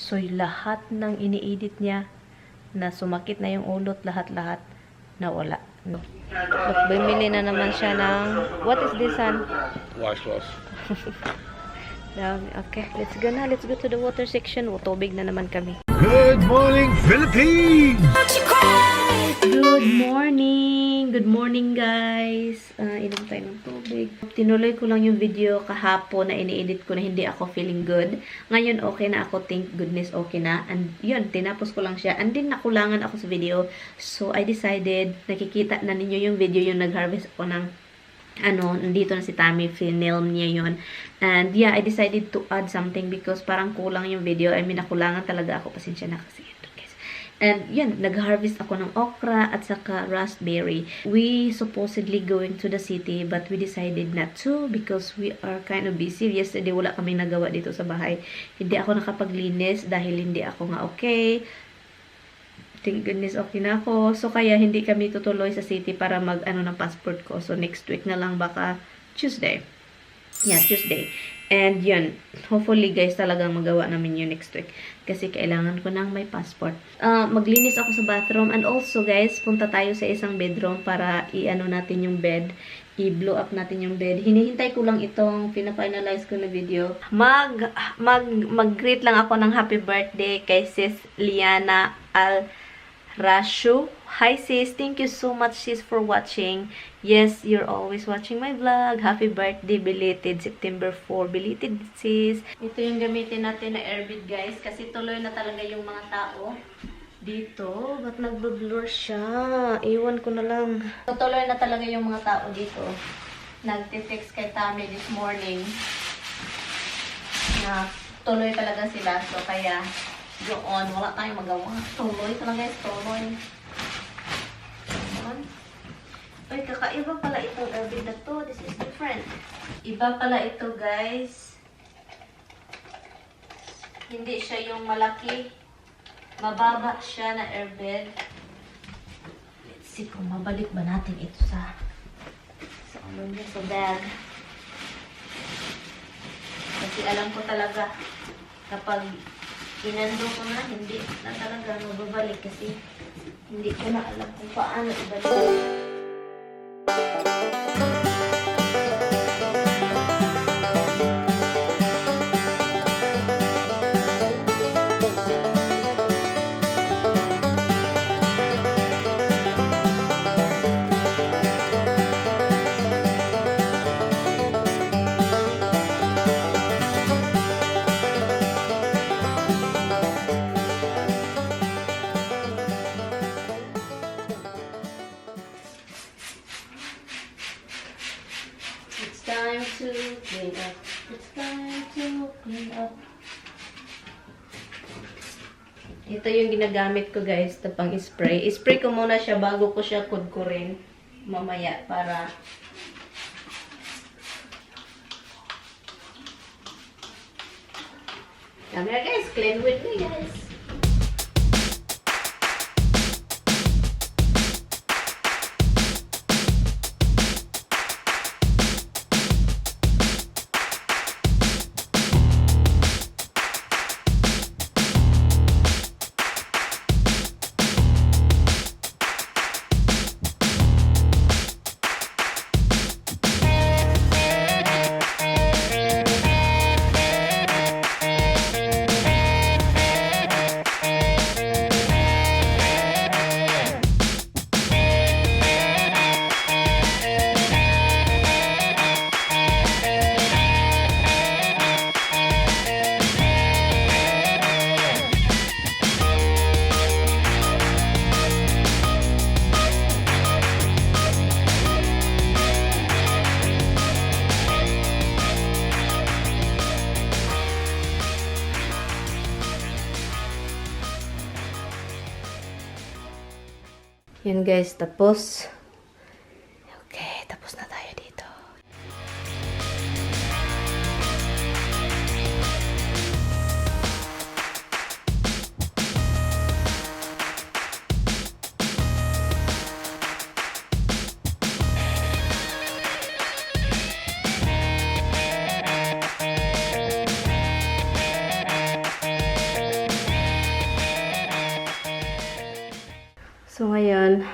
So, lahat ng ini-edit niya na sumakit na yung ulot, lahat-lahat, nawala. No. Look, bumili na naman siya ng, what is this, son? Washcloths. Dami. Okay, let's go na. Let's go to the water section. O, tubig na naman kami. Good morning, Philippines! Good morning! Good morning, guys! Inom tayo ng tubig. Tinuloy ko lang yung video kahapon na ini-edit ko na hindi ako feeling good. Ngayon, okay na ako. Thank goodness, okay na. And yun, tinapos ko lang siya. And then, nakulangan ako sa video. So, I decided, nakikita na ninyo yung video yung nag-harvest ako ng ano, nandito na si Tammy, finilm niya yun. And yeah, I decided to add something because parang kulang yung video. I mean, nakulangan talaga ako. Pasensya na kasi yun, guys. And yun, nag-harvest ako ng okra at saka raspberry. We supposedly going to the city, but we decided not to because we are kind of busy. Yesterday, wala kaming nagawa dito sa bahay. Hindi ako nakapaglinis dahil hindi ako nga okay. Thank goodness, okay na ako. So, kaya hindi kami tutuloy sa city para mag-ano ng passport ko. So, next week na lang, baka Tuesday. Yeah, Tuesday. And yun, hopefully, guys, talagang magawa namin yun next week. Kasi kailangan ko nang may passport. Maglinis ako sa bathroom. And also, guys, punta tayo sa isang bedroom para i-ano natin yung bed. I-blow up natin yung bed. Hinihintay ko lang itong pina-finalize ko na video. Mag-greet lang ako ng happy birthday kay Sis Liana Al Rashu. Hi, sis, thank you so much, sis, for watching. Yes, you're always watching my vlog. Happy birthday, belated September 4. Belated, sis. Ito yung gamitin natin na airbed, guys, kasi tuloy na talaga yung mga tao dito. Ba't nagbo-blur siya? Iwan ko na lang. Tuloy na talaga yung mga tao dito. Nagte-text kay Tammy this morning na tuloy talaga sila. So, kaya doon, wala tayong magawa. Tuloy talaga, guys, tuloy. Ayan. Uy, kakaiba pala itong airbed na to. This is different. Iba pala ito, guys. Hindi siya yung malaki. Mababa siya na airbed. Let's see kung mabalik ba natin ito sa ano niya, sa bag. Kasi alam ko talaga kapag inando ko na, hindi na talaga mababalik kasi hindi ko na alam kung paano ibalik. It's time to clean up. It's time to clean up. Ito yung ginagamit ko, guys, na pang spray. Spray ko muna siya bago ko siya kudkurin mamaya para. Come here, guys, clean with me, guys. Yun, guys, tapos. Okay, tapos na tayo dito. So ngayon,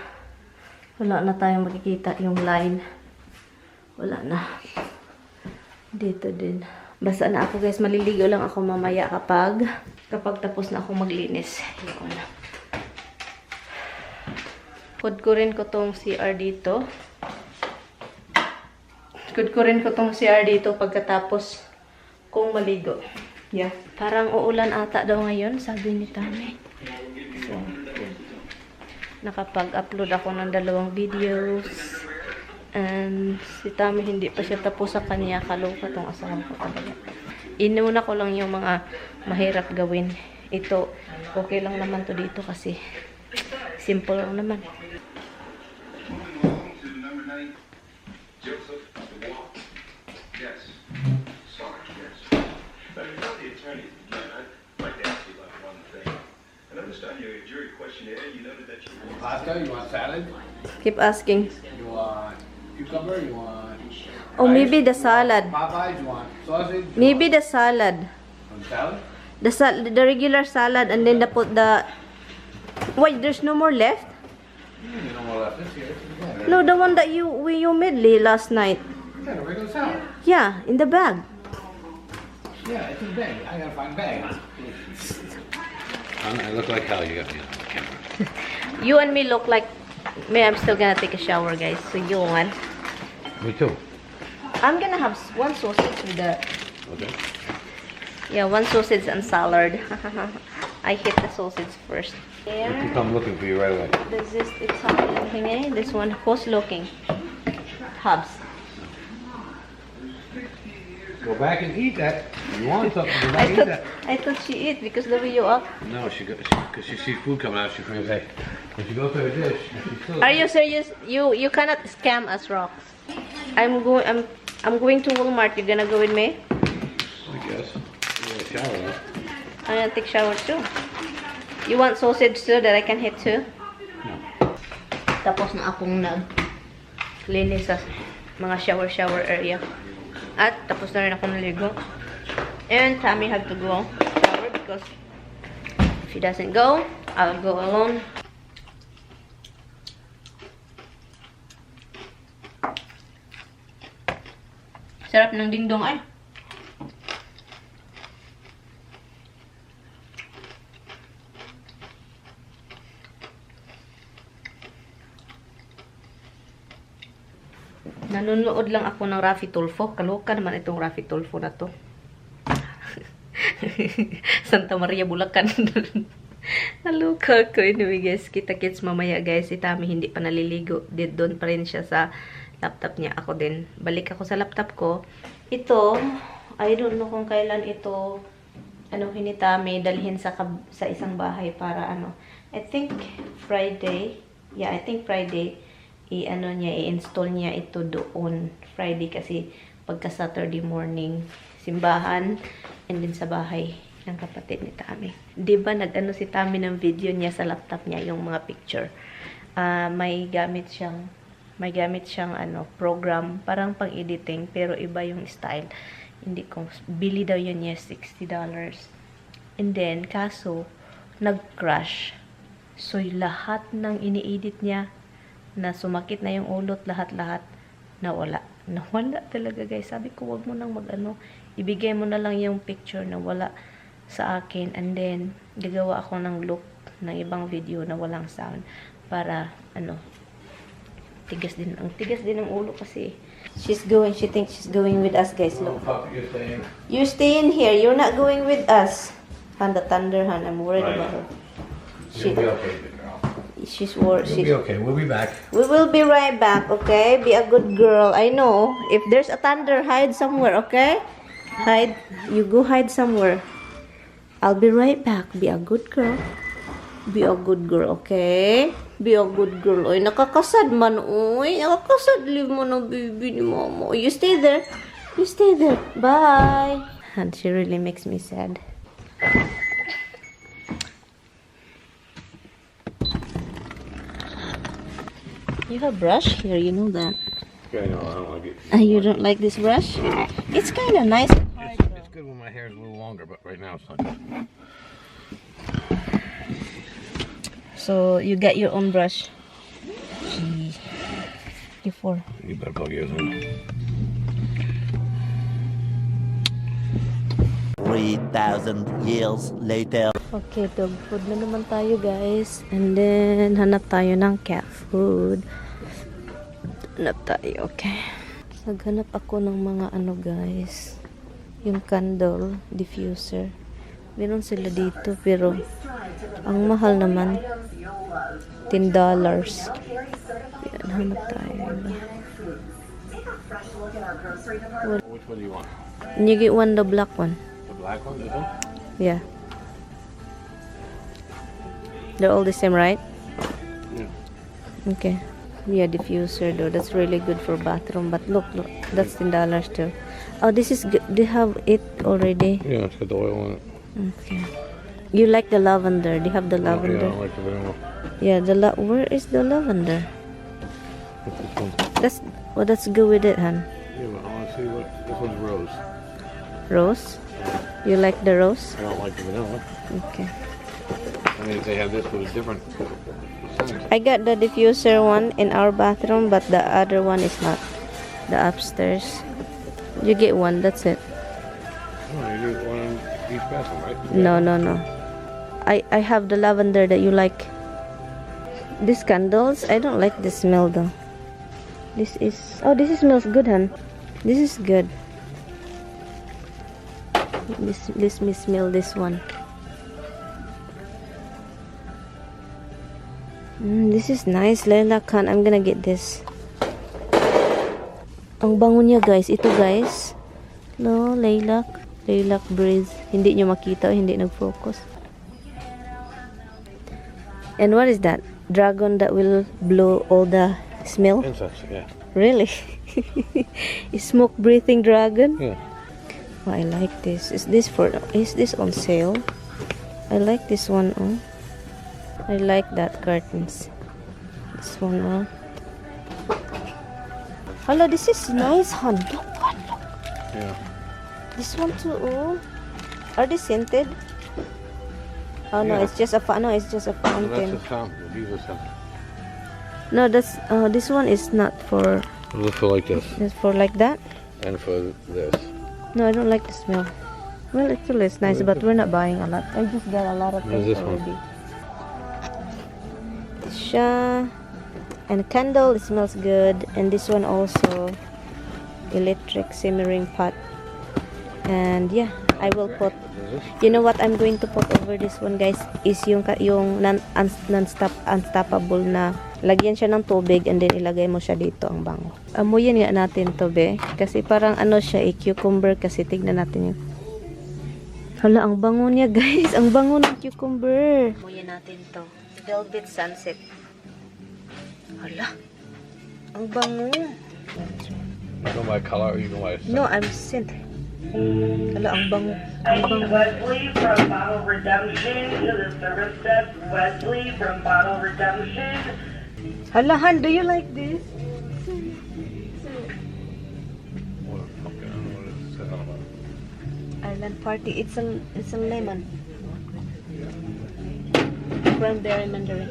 wala na tayong makikita yung line. Wala na. Dito din. Basa na ako, guys. Maliligo lang ako mamaya kapag tapos na akong maglinis. Yun. Kudkurin ko tong CR dito. Kudkurin ko tong CR dito pagkatapos kong maligo. Yeah. Parang uulan ata daw ngayon, sabi ni Tami. So, yun. Nakapag-upload ako ng dalawang videos. And si Tami, hindi pa siya tapos sa kanya. Kaloka tong asawa ko talaga. Inuna ko lang yung mga mahirap gawin. Ito, okay lang naman to dito kasi simple lang naman. Joseph Walk. Yes. Sorry, yes. Now, before the attorneys begin, I'd like to ask you about one thing. I noticed on your jury questionnaire, you noted that you Pasta, you want salad? Keep asking. You want cucumber? You want Oh, maybe the salad. Popeyes? You want sausage? You Maybe the salad. want salad? The regular salad and then the put the. Wait, there's no more left? You know more left this here. It's in the bag. No, the one that you made last night. Yeah, the regular salad. Yeah, in the bag. Yeah, it's in the bag. I gotta find a bag. I look like hell. You got me on the camera. You and me look like me. I'm still gonna take a shower, guys. So yun. Me too. I'm gonna have one sausage with the Okay. Yeah, one sausage and salad. I hit the sausage first. If Here, you come looking for you right away. this is Italian thingy. This one, who's looking? Hubs. Go back and eat that. You want something? Go back I and eat thought that. I thought she eat because the way you are. No, she goes because she sees food coming out. She forgets. Hey, when she goes to her dish, she still. Are you serious? You cannot scam us, Rocks. I'm going to Walmart. You gonna go with me? I guess. You got a shower though. I'm gonna take shower too. You want sausage too that I can hit too? No. Tapos na akong nag linis sa mga shower-shower area. At tapos na rin ako naligo. And Tammy had to go shower because if he doesn't go, I'll go alone. Sarap ng dingdong ay. Nanonood lang ako ng Raffy Tulfo. Kaloka naman itong Raffy Tulfo na to. Santa Maria, Bulacan. Naloka ko. Anyway, guys, kita-kits mamaya, guys. Si Tami hindi pa naliligo. Doon pa rin siya sa laptop niya. Ako din. Balik ako sa laptop ko. Ito, I don't know kung kailan ito ano ni Tami dalhin sa isang bahay para ano. I think Friday. Yeah, I think Friday i-ano niya, i-install niya ito doon Friday kasi pagka Saturday morning simbahan and then sa bahay ng kapatid ni Tami. 'Di ba nag-ano si Tami ng video niya sa laptop niya, yung mga picture. Ah, may gamit siyang ano program, parang pang-editing pero iba yung style. Hindi ko bili daw yun niya, $60. And then kaso nag-crash. So lahat ng ini-edit niya na sumakit na yung ulot, lahat-lahat nawala. Nawala talaga, guys. Sabi ko, wag mo nang mag-ano, ibigay mo na lang yung picture na wala sa akin and then gagawa ako ng look ng ibang video na walang sound para ano, tigas din ang ulo kasi. She thinks she's going with us, guys. Look. Puppy, you're staying. You're staying here. You're not going with us. Han, the thunder, Han. I'm worried Right. about her. She, You'll be okay, big girl. She's worried. You'll be okay. We'll be back. We will be right back, okay? Be a good girl. I know. If there's a thunder, hide somewhere, okay? Hide. You go hide somewhere. I'll be right back. Be a good girl. Be a good girl, okay? Be a good girl. Oy, nakakasad man, oy. Nakakasad. Leave mo na, baby ni mama. You stay there. You stay there. Bye. And she really makes me sad. You have brush here, you know that. Yeah, I know. I don't like it. You don't like this brush? It's kind of nice and hard. It's good when my hair is a little longer, but right now it's not good. So you get your own brush. Gee. 54. You better plug yours in. 3,000 years later. Okay, dog food na naman tayo, guys. And then, hanap tayo ng cat food. Hanap tayo, okay. Naghanap ako ng mga ano, guys. Yung candle diffuser. Meron sila dito, pero ang mahal naman. $10. Yan, hanap tayo. Iba. Which one do you want? You get one, the black one. The black one? This one? Yeah. They're all the same, right? Yeah. Okay. Yeah, diffuser though. That's really good for bathroom. But look, look, that's $10 too. Oh, this is good. They have it already. Yeah, it's got the oil in it. Okay. You like the lavender? They have the Yeah, I lavender. don't like the vanilla. Yeah, where is the lavender? What's this one? That's well, that's good with it, hun. Yeah, but I want to see what this one's rose. Rose. You like the rose? I don't like the vanilla. Okay. I mean, if they have this with a different scent. I got the diffuser one in our bathroom, but the other one is not. The upstairs. You get one. That's it. Oh, you do one in each bathroom, right? No. I have the lavender that you like. These candles, I don't like the smell though. This is oh, this is smells good, hun. This is good. This Let me smell this one. This is nice, Lilac Khan. I'm gonna get this. Ang bango niya, guys. Ito, guys. No, lilac. Lilac Breeze. Hindi nyo makita, hindi nag-focus. And what is that? Dragon that will blow all the smell? Incense, yeah. Really? Smoke breathing dragon? Yeah. Oh, I like this. Is this on sale? I like this one, oh. I like that curtains. This one, oh. Hello, this is nice, hon. Look, hon, look. This one too, oh. Are they scented? Oh no, Yeah. it's just a no, it's just a So fountain. that's the fountain. These are fountain. No, that's this one is not for Those for like this it's for like that. and for this. No, I don't like the smell. Well, actually, it's nice, but we're not buying a lot. I just got a lot of What is things this one? already. Siya. And candle, it smells good. And this one also, electric simmering pot. And yeah, I will put. Is this? You know what I'm going to put over this one, guys, is yung non-stop unstoppable na lagyan siya ng tubig and then ilagay mo siya dito, ang bango. Amuyin nga natin to, be. Kasi parang ano siya, eh, cucumber kasi tignan natin yun. Hala, ang bango niya, guys. Ang bango ng cucumber. Amuyin natin to. Velvet Sunset. Hala. Ang bango. You go by color or you go by scent? No, I'm scent. Hala, ang bango. Ang bango. Wesley from Bottle Redemption to the service desk. Wesley from Bottle Redemption. Hala, Han, do you like this? What a fucking, I don't know what it says on it. Island Party. It's a lemon. Cranberry mandarin.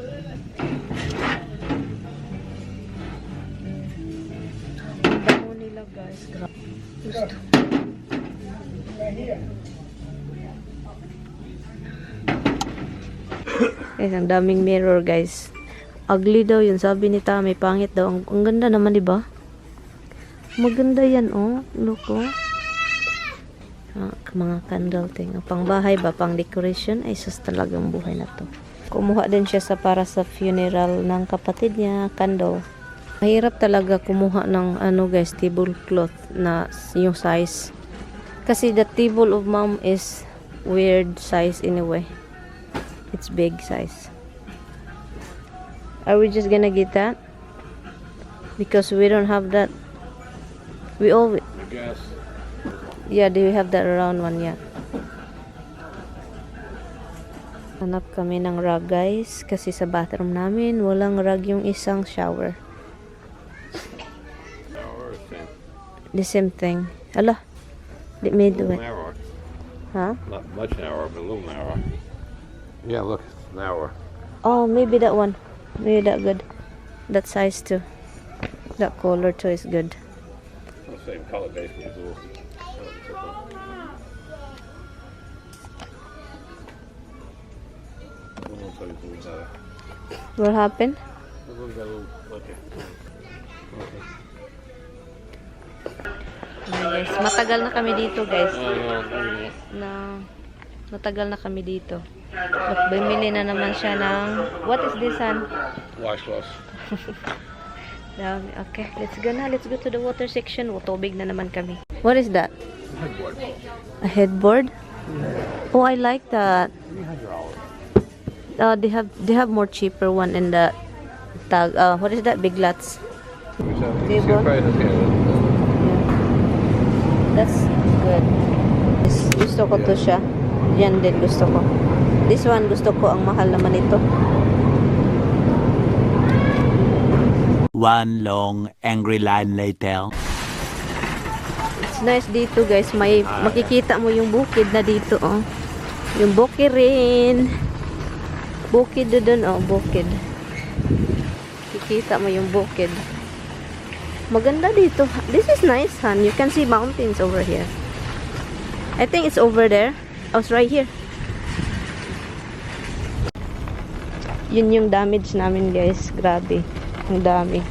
Ang bango nila, guys. Grabe. Gusto. Guys, ang daming mirror, guys. Ugly daw yun. Sabi ni Tami, pangit daw. Ang ganda naman, di ba? Maganda yan, oh. Look, oh. Ah, mga candle thing. Ang pangbahay ba, pang decoration, ay sus talagang buhay na to. Kumuha din siya sa para sa funeral ng kapatid niya, candle. Mahirap talaga kumuha ng ano guys, tablecloth na yung size. Kasi the table of mom is weird size anyway. It's big size. Are we just gonna get that? Because we don't have that. We all I guess. Yeah, do you have that round one? Yeah. Hanap kami ng rug, guys. Kasi sa bathroom namin, walang rug yung isang shower. Narrower or same? The same thing. Ala, let me A do little it. narrower. Huh? Not much narrower, but a little narrower. Yeah, look, it's narrower. Oh, maybe that one. Maybe that good. That size too. That color too is good. The same color basically. It's a little. Looks like it's a little better. What happened? It looks a little, okay. Okay. Ayan, guys. Matagal na kami dito, guys. Oh, no. Na matagal na kami dito. Look, bumili na naman siya ng, what is this, son? Washcloths. Dami. Okay, let's go na. Let's go to the water section. O, tubig na naman kami. What is that? Headboard. A headboard? Oh, I like that. $300. They have more cheaper one in the tag. What is that? Big Lots. Table. Okay. Yeah. That's good. This, gusto ko to siya. Yan din gusto ko. This one gusto ko. Ang mahal naman ito. One long angry line later. It's nice dito, guys. May makikita mo yung bukid na dito, oh. Yung bukid rin. Bukid doon, oh, bukid. Kikita mo yung bukid. Maganda dito. This is nice, han. You can see mountains over here. I think it's over there. Oh, it's right here. Yun yung damage namin, guys. Grabe. Ang dami.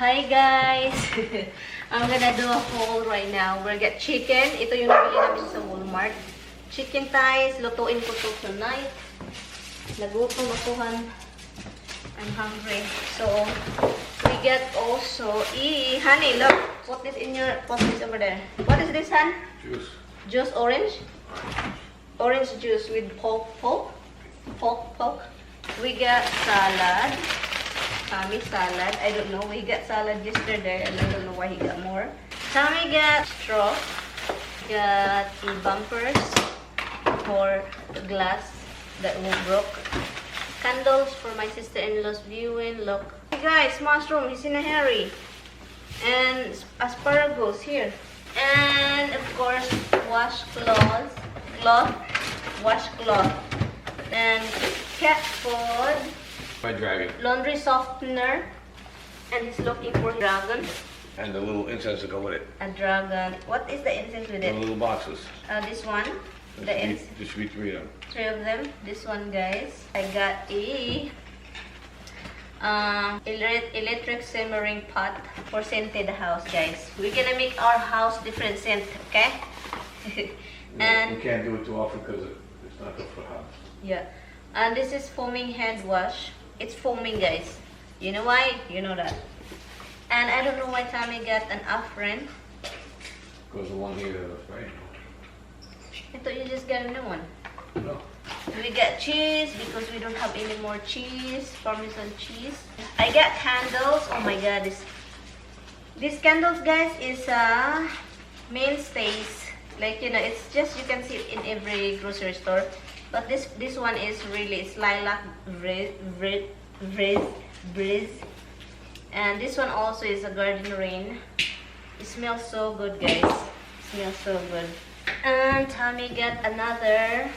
Hi guys! I'm gonna do a haul right now. We'll get chicken. Ito yung nabili namin sa Walmart. Chicken thighs. Lutuin ko to tonight. Nagutom ako, han. I'm hungry. So, we get also, e honey, look. Put this in your, put this over there. What is this, han? Juice. Juice orange? Orange juice with pulp, pulp? Pulp, pulp. We got salad. Tommy salad. I don't know. We got salad yesterday and I don't know why he got more. Tommy got straw. Got the bumpers for the glass that won't broke. Candles for my sister-in-law's viewing. Look. Hey guys, mushroom. He's in a hurry. And asparagus here. And of course, washcloths. Cloth. Washcloth. And cat food. My dragon. Laundry softener. And he's looking for dragon. And the little incense to go with it. A dragon. What is the incense with The it? little boxes. This one. There The should be, incense. there should be three of them. Three of them. This one, guys. I got a electric simmering pot for scented house, guys. We're gonna make our house different scent, okay? And we can't do it too often because it's not good for the house. Yeah. And this is foaming hand wash. It's foaming, guys. You know why? You know that. And I don't know why Tommy got an Afrin. Because the one here is right. I thought you just got a new one. No. We got cheese because we don't have any more cheese, Parmesan cheese. I got candles. Oh my God, this candles, guys, is mainstays. Like, you know, it's just you can see it in every grocery store. But this one is really, it's lilac breeze, breeze, breeze. And this one also is a garden rain. It smells so good, guys. It smells so good. And Tommy got another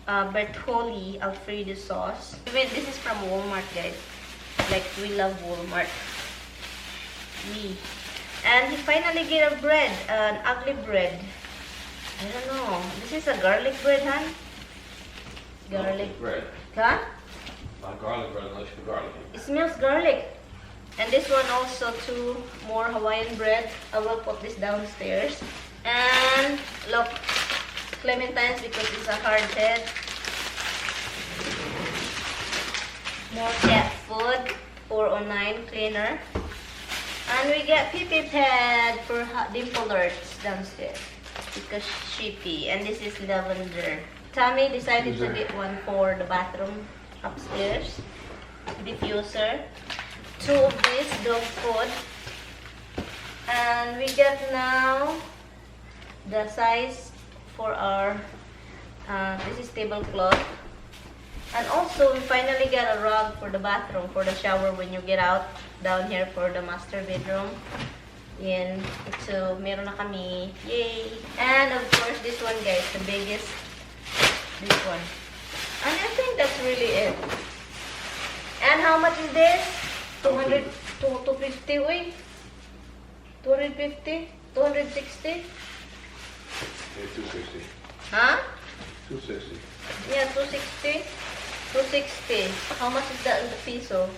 Bertolli Alfredo sauce. Wait, this is from Walmart, guys. Like, we love Walmart. Me. And he finally get a bread, an ugly bread. I don't know. This is a garlic bread, huh? Garlic bread. Huh? Not garlic bread unless you put garlic in it. It smells garlic. And this one also, two more Hawaiian bread. I will put this downstairs. And look, clementines because it's a hard head. More cat food, 409 cleaner. And we got pee pee pad for dimple alerts downstairs because she pee. And this is lavender. Tommy decided to get one for the bathroom upstairs. Diffuser. Two of this dog food. And we got now the size for our this is tablecloth. And also, we finally got a rug for the bathroom, for the shower when you get out down here for the master bedroom. Yan. So, meron na kami. Yay! And of course, this one, guys, the biggest. This one. And I think that's really it. And how much is this? 200, 250, uy. 250? 260? Yeah, 260. Huh? 260. Yeah, 260. 260. How much is that in the peso?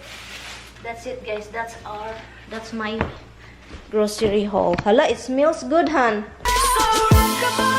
That's it, guys. That's my grocery haul. Hala, it smells good, han. So rock.